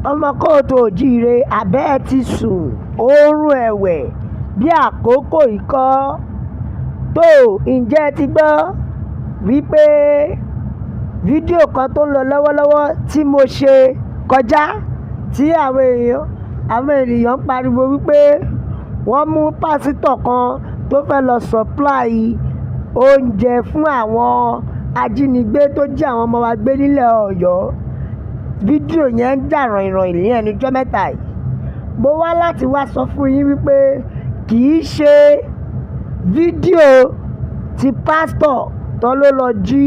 Ọmọ káàárọ̀ oòjíire, abẹ́ ẹ ti sùn oorun ẹ̀wẹ̀ bí àkókò ikọ́ tó. Ǹjẹ́ ẹ ti gbọ́ wípé fídíò kan tó ń lọ lọ́wọ́lọ́wọ́ tí mo ṣe kọjá, tí àwọn ènìyàn ń pariwo wípé wọ́n mú pásítọ̀ kan tó fẹ́ lọ supply oúnjẹ fún àwọn ajínigbé tó jí àwọn ọmọ wa gbé nílẹ̀ Ọ̀yọ́? Fídíò yẹn ń jà ràìnràìn ní ẹnu ọjọ́ mẹ́ta yìí. Mo wá láti wá sọ fún yín wípé kì í ṣe fídíò tí pásítọ̀ tó ló lọ jí,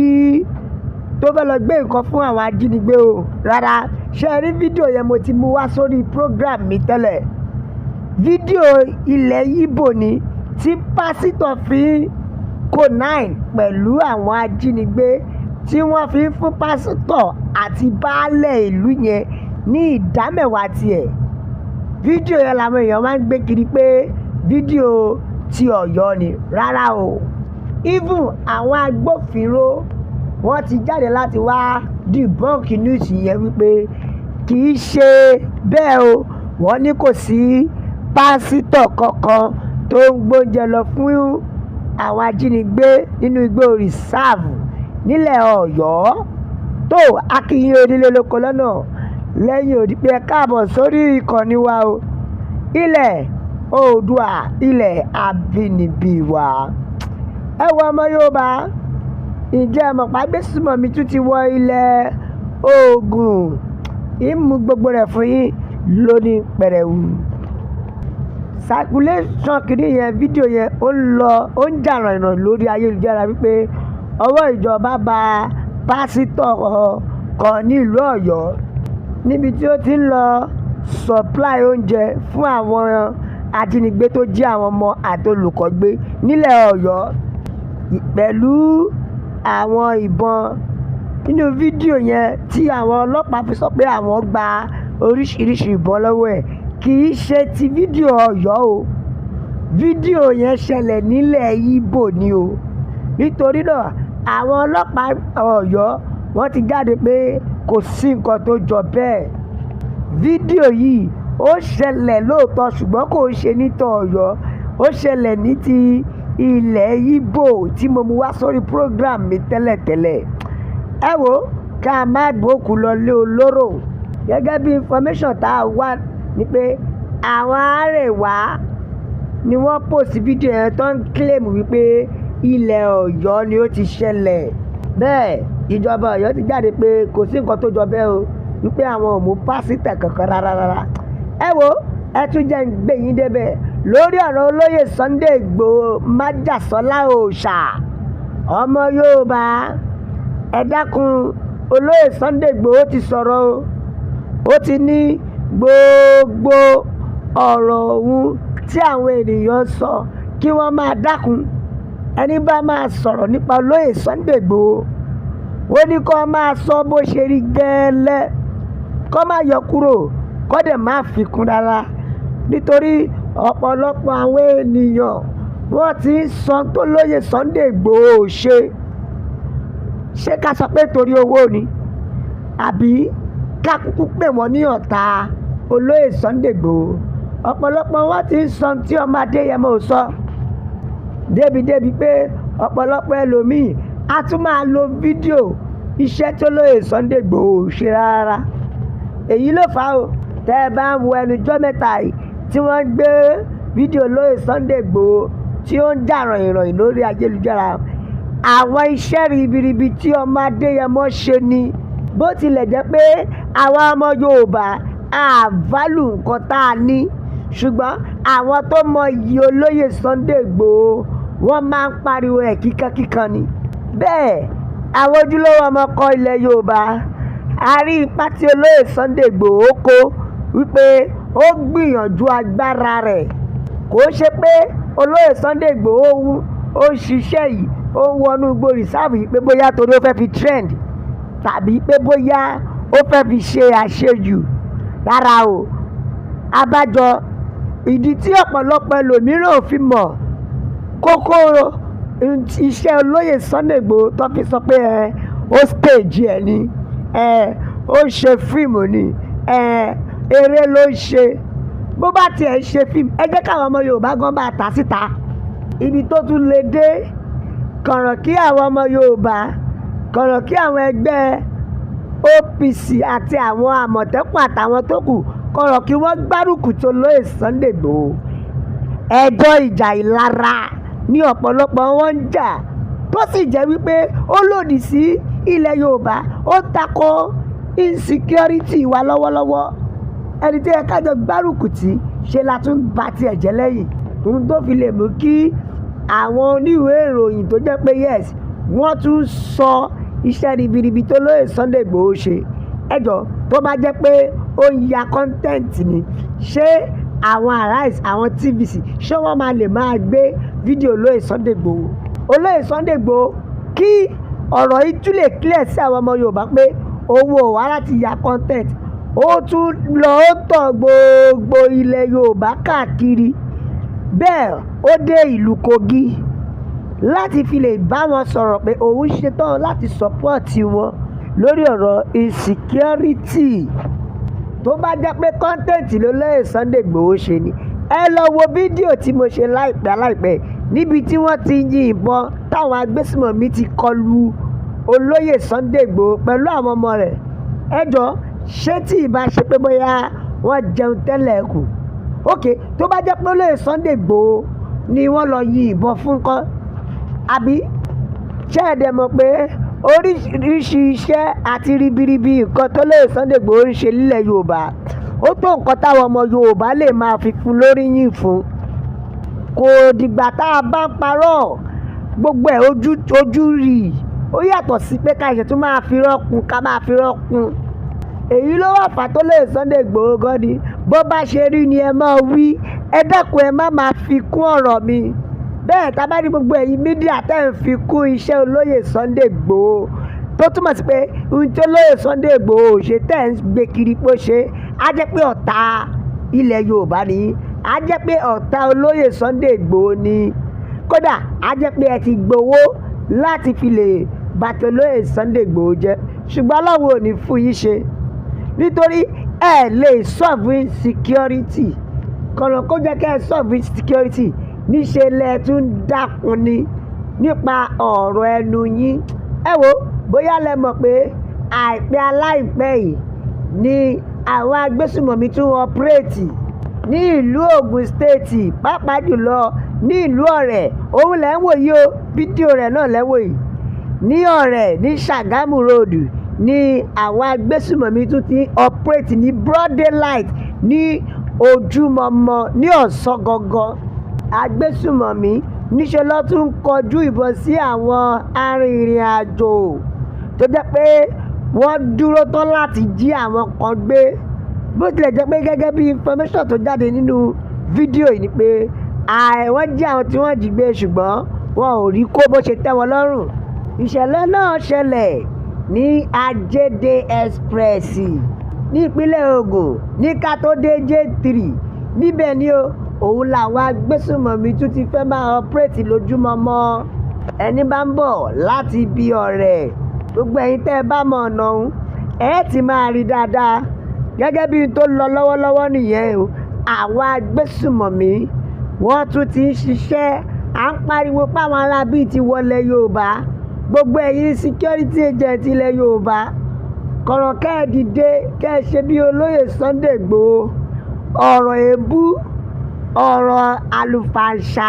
tó fẹ́ lọ gbé nǹkan fún àwọn ajínigbé o, rárá. Ṣé ẹ rí fídíò yẹn? Mo ti mú wá sórí program mi tẹ́lẹ̀. Fídíò ilẹ̀ Íbò ni tí pásítọ̀ fi ń connive pẹ̀lú àwọn ajínigbé, tí wọ́n fi ń fún pásítọ̀ àti baálẹ̀ ìlú yẹn ní ìdámẹ́wàá tiẹ̀. Fídíò yẹn làwọn èèyàn máa ń gbé kiri pé fídíò ti Ọ̀yọ́ ni. Rárá o. Even àwọn agbófinró, wọ́n ti jáde láti wá debunk news yẹn wípé kì í ṣe bẹ́ẹ̀ o. Wọ́n ní kò sí pásítọ̀ kankan tó ń gbóúnjẹ lọ fún àwọn ajínigbé nínú igbó reserve nílẹ̀ Ọ̀yọ́. Tó a kí yín onílé lóko lọ́nà lẹ́yìn odi pé ẹ káàbọ̀ sórí ìkànnì wa o, ilẹ̀ Oòduà, ilẹ̀ abínibí wa. Ẹ wo, ọmọ Yorùbá, ǹjẹ́ ẹ mọ̀ pé agbésùmọ̀mí tún ti wọ ilẹ̀ Ògùn? Ìmú gbogbo rẹ̀ fún yín lóní pẹrẹwu. Circulation kìíní yẹn, fídíò yẹn, ó ń lọ, ó ń jà ràìnràìn lórí ayélujára wípé ọwọ́ ìjọba bá pásítọ̀ kan nílùú Ọ̀yọ́ níbi tí ó ti ń lọ supply oúnjẹ fún àwọn ajínigbé tó jí àwọn ọmọ àti olùkọ́ gbé nílẹ̀ Ọ̀yọ́ pẹ̀lú àwọn ìbọn nínú fídíò yẹn, tí àwọn ọlọ́pàá fi sọ pé àwọn gba oríṣiríṣi ìbọn lọ́wọ́ ẹ̀. Kì í ṣe ti fídíò Ọ̀yọ́ o. Fídíò yẹn ṣẹlẹ̀ nílẹ̀ Íbò ni o. Nítorí náà, àwọn ọlọ́pàá Ọ̀yọ́, wọ́n ti jáde pé kò sí nǹkan tó jọ bẹ́ẹ̀. Fídíò yìí, ó ṣẹlẹ̀ lóòótọ́, ṣùgbọ́n kò ṣe ní tọ̀ Ọ̀yọ́. Ó ṣẹlẹ̀ ní ti ilẹ̀ Íbò tí mo mú wá sórí program mi tẹ́lẹ̀tẹ́lẹ̀. Ẹ wo, ká má gbókùú lọ lé olóró. Gẹ́gẹ́ bí information tá a wá ni pé àwọn Arewa ni wọ́n post fídíò yẹn tó ń claim wípé ilẹ̀ Ọ̀yọ́ ni ó ti ṣẹlẹ̀. Bẹ́ẹ̀ ìjọba Ọ̀yọ́ ti jáde pé kò sí nǹkan tó jọ bẹ́ẹ̀ o, wípé àwọn ò mú pásítọ̀ kankan rárá rárá. Ẹ wo, ẹ tún jẹ́ ń gbé yín débẹ̀ lórí ọ̀rọ̀ olóyè Sunday Igboho Májàsọ́lá Òòṣà. Ọmọ Yorùbá, ẹ dákun, olóyè Sunday Igboho ti sọ̀rọ̀ o. Ó ti ní gbogbo ọ̀rọ̀ òun tí àwọn ènìyàn sọ, kí wọ́n máa dákun. Ẹni bá máa sọ̀rọ̀ nípa olóyè Sunday Igboho, ó ní kó máa sọ bó ṣe rí gẹ́lẹ́, kó má yọ kúrò, kó dẹ̀ má fi kún rárá, nítorí ọ̀pọ̀lọpọ̀ àwọn ènìyàn, wọ́n ti ń sọ tó lóyè Sunday Igboho ṣe. Ṣé ká sọ pé torí owó ni, àbí ká kúkú pè wọ́n ní ọ̀tá olóyè Sunday Igboho? Ọ̀pọ̀lọpọ̀ wọn ti ń sọ tí ọmọ Adéyẹmọ ò sọ, débi-débi pé ọ̀pọ̀lọpọ̀ ẹlòmíì á tún máa lo fídíò iṣẹ́ tó lóye Sunday Igboho ò ṣe rárá. Èyí ló fà á o. Tẹ́ ẹ bá ń wo ẹnu ọjọ́ mẹ́ta yìí tí wọ́n ń gbé fídíò lóye Sunday Igboho tí ó ń jà ràìnràìn lórí ayélujára, àwọn iṣẹ́ ribiribi tí ọmọ Adéyẹmọ ṣe ni. Bó tilẹ̀ jẹ́ pé àwa ọmọ Yorùbá a value nǹkan tá a ní, ṣùgbọ́n àwọn tó mọ iyì olóyè Sunday Igboho, wọ́n máa ń pariwo ẹ̀ kíkankíkan ni. Bẹ́ẹ̀ àwọn ojúlówó ọmọ ọkọ ilẹ̀ Yorùbá, a rí ipa tí olóyè Sunday Igboho kó, wípé ó gbìyànjú agbára rẹ̀. Kò ṣe pé olóyè Sunday Igboho ó ń ṣiṣẹ́ yìí, ó ń wọnú igbó reserve yìí pé bóyá torí ó fẹ́ fi trend tàbí pé bóyá ó fẹ́ fi ṣe àṣejù, rárá o. Abájọ ìdí tí ọ̀pọ̀lọpọ̀ ẹlòmíràn ò fi mọ̀ kókó iṣẹ́ olóyè Sunday Igboho, tó fi sọ pé ẹ ó stage ẹ̀ ni, ẹ ó ṣe fíìmù ni. Eré ló ń ṣe. Bó bá tiẹ̀ ń ṣe fíìmù, ẹ jẹ́ káwọn ọmọ Yorùbá gan bá ta síta. Ibi tó tún lè dé, kọ̀rọ̀ kí àwọn ọmọ Yorùbá, kọ̀rọ̀ kí àwọn ẹgbẹ́ OPC àti àwọn Àmọ̀tẹ́kùn àtàwọn tó kù, kọ̀rọ̀ kí wọ́n gbárùkù tó lóye Sunday Igboho. Ẹjọ́ ìjà ìlara ní ọ̀pọ̀lọpọ̀ wọn ń jà, tó sì jẹ́ wípé ó lòdì sí ilẹ̀ Yorùbá, ó tako insecurity wa lọ́wọ́lọ́wọ́. Ẹni tí ẹ ká jọ gbárùkù tí ṣe la tún ba tiẹ̀ jẹ́ lẹ́yìn. Ohun tó fi lè mú kí àwọn oníwèé ìròyìn tó jẹ́ pé yes, wọ́n tún sọ iṣẹ́ ribiribi tó lóye Sunday Igboho ṣe. Ẹ jọ, tó bá jẹ́ pé ó ń ya content ni, ṣé àwọn Arise, àwọn TVC, ṣé wọ́n máa lè máa gbé fídíò olóyè Sunday Igboho? Olóyè Sunday Igboho, kí ọ̀rọ̀ yìí tún lè clear sí àwọn ọmọ Yorùbá pé òun ò wá láti ya content, ó tún lọ, ó tọ̀ gbogbo ilẹ̀ Yorùbá káàkiri. Bẹ́ẹ̀ ó dé ìlú Kogi láti fi lè bá wọn sọ̀rọ̀ pé òun ṣetán láti support wọn lórí ọ̀rọ̀ insecurity. Tó bá jẹ́ pé content ló lóye Sunday Igboho ṣe ni, ẹ lọ wo fídíò tí mo ṣe láìpẹ́ láìpẹ́ níbi tí wọ́n ti yin ìbọn táwọn agbésùmọ̀mí ti kọlu olóyè Sunday Igboho pẹ̀lú àwọn ọmọ rẹ̀. Ẹ jọ, ṣé tí ìbá ṣe pé bóyá wọ́n jẹun tẹ́lẹ̀ kù? Ok, tó bá jẹ́ pé olóyè Sunday Igboho ni wọ́n lọ yin ìbọn fún kọ́, àbí ṣé ẹ dẹ̀ mọ̀ pé oríṣiríṣi iṣẹ́ àti ribiribi nǹkan tó lóye Sunday Igboho ń ṣe nílẹ̀ Yorùbá, ó tó nǹkan táwọn ọmọ Yorùbá lè máa fi fún lóríyìn fún? Kò dìgbà tá a bá ń parọ́ gbogbo ẹ̀ ojú ojú rí. Ó yàtọ̀ sí pé ká ṣe tún máa fi rọ́kun, ká máa fi rọ́kun. Èyí ló wà fà tó lóye Sunday Igboho gan ni. Bó bá ṣe rí ni ẹ máa wí. Ẹ dákun, ẹ má máa fi kún ọ̀rọ̀ mi. Bẹ́ẹ̀ tá a bá ní gbogbo ẹ̀yin media tẹ́ ń fi kún iṣẹ́ olóyè Sunday Igboho, tó túmọ̀ sí pé ohun tí olóyè Sunday Igboho ò ṣe tẹ́ ń gbé kiri pé ó ṣe, á jẹ́ pé ọ̀tá ilẹ̀ Yorùbá ni, á jẹ́ pé ọ̀tá olóyè Sunday Igboho ni. Kódà á jẹ́ pé ẹ ti gbowó láti fi lè bà ti olóyè Sunday Igboho jẹ́. Ṣùgbọ́n Ọlọ́run ò ní fún yín ṣe, nítorí ẹ lè solve insecurity. Kọ̀nà kó jẹ́ kí ẹ solve insecurity, níṣẹ́ lẹ tún dákun ni nípa ọ̀rọ̀ ẹnu yín. Ẹ wo, bóyá lẹ mọ̀ pé àìpẹ́ aláìpẹ́ yìí ni àwọn agbésùmọ̀mí tún operate ní ìlú Ogun State, pàápàá jùlọ ní ìlú Ọ̀rẹ́. Òun lẹ́ ń wò yìí o, fídíò rẹ̀ náà lẹ́ ń wò yìí. Ní Ọ̀rẹ́, ní Ṣàgámù Road ní àwọn agbésùmọ̀mí tún ti operate ní broad daylight, ní ojúmọmọ, ní ọ̀sán gangan. Agbésùmọ̀mí níṣẹ́ ló tún kọjú ìbọn sí àwọn arìnrìn-àjò tó jẹ́ pé wọ́n dúró tán láti jí àwọn kan gbé. Bó tilẹ̀ jẹ́ pé gẹ́gẹ́ bí information tó jáde nínú fídíò yìí ni pé wọ́n jí àwọn tí wọ́n jí gbé, ṣùgbọ́n wọn ò rí kó bó ṣe tẹ́ wọn lọ́rùn. Ìṣẹ̀lẹ̀ náà ṣẹlẹ̀ ní Ajédè Express ní ìpínlẹ̀ Ògùn, ní Kátó-dé J3 níbẹ̀ ni o. Òun làwọn agbésùmọ̀mí tún ti fẹ́ máa operate lójúmọmọ. Ẹni bá ń bọ̀ láti ibi Ọ̀rẹ́, gbogbo ẹ̀yin tẹ́ ẹ bá mọ ọ̀nà ọ̀hún, ẹ ti máa rí dáadáa gẹ́gẹ́ bí n tó lọ lọ́wọ́lọ́wọ́ nìyẹn o. Àwọn agbésùmọ̀mí wọ́n tún ti ń ṣiṣẹ́. À ń pariwo páwọn aráabí ti wọlé Yorùbá. Gbogbo ẹ̀yin security agent ilẹ̀ Yorùbá, kọ̀rọ̀ kẹ́ ẹ dìde, kẹ́ ẹ ṣe bí olóyè Sunday Igboho. Ọ̀rọ̀ èébú, ọ̀rọ̀ àlùfàǹsá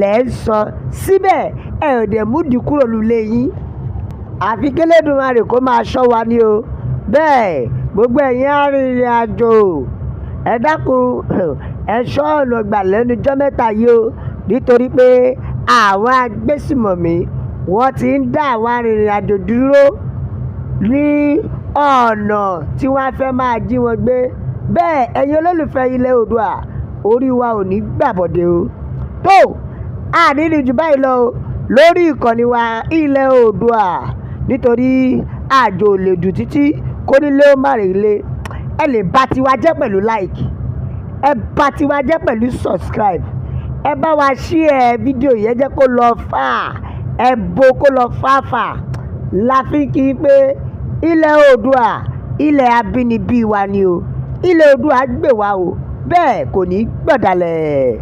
lẹ̀ ń sọ síbẹ̀, ẹ ò dẹ̀ múdìí kúrò nílé yín. Àfi k'Elédùmarè kó máa ṣọ́ wa ní o. Bẹ́ẹ̀ gbogbo ẹ̀yin arìnrìn-àjò, ẹ dákun, ẹ ṣọ́ ọ̀nà gbà lẹ́nu ijọ́ mẹ́ta yìí o, nítorí pé àwọn agbésùmọ̀mí wọ́n ti ń dá àwọn arìnrìn-àjò dúró ní ọ̀nà tí wọ́n á fẹ́ máa jí wọn gbé. Bẹ́ẹ̀ ẹ̀yin olólùfẹ́ ilẹ̀ Oòduà, orí wa ò ní gbàbọ̀dé o. Tó àní ní jù báyìí lọ o lórí ìkànnì wa ilẹ̀ Oòduà, nítorí àjò ò lè dùn títí kó nílé ó má relé. Ẹ lè bá tiwa jẹ́ pẹ̀lú like, ẹ bá tiwa jẹ́ pẹ̀lú subscribe, ẹ bá wa share fídíò yẹn, jẹ́ kó lọ fà, ẹ bo kó lọ fàáfà. La fi kí i pé ilẹ̀ Oòduà Ilẹ̀ abínibí wa ni o. Ilẹ̀ Oòduà gbè wá o, bẹ́ẹ̀ kò ní gbọ̀dàlẹ̀.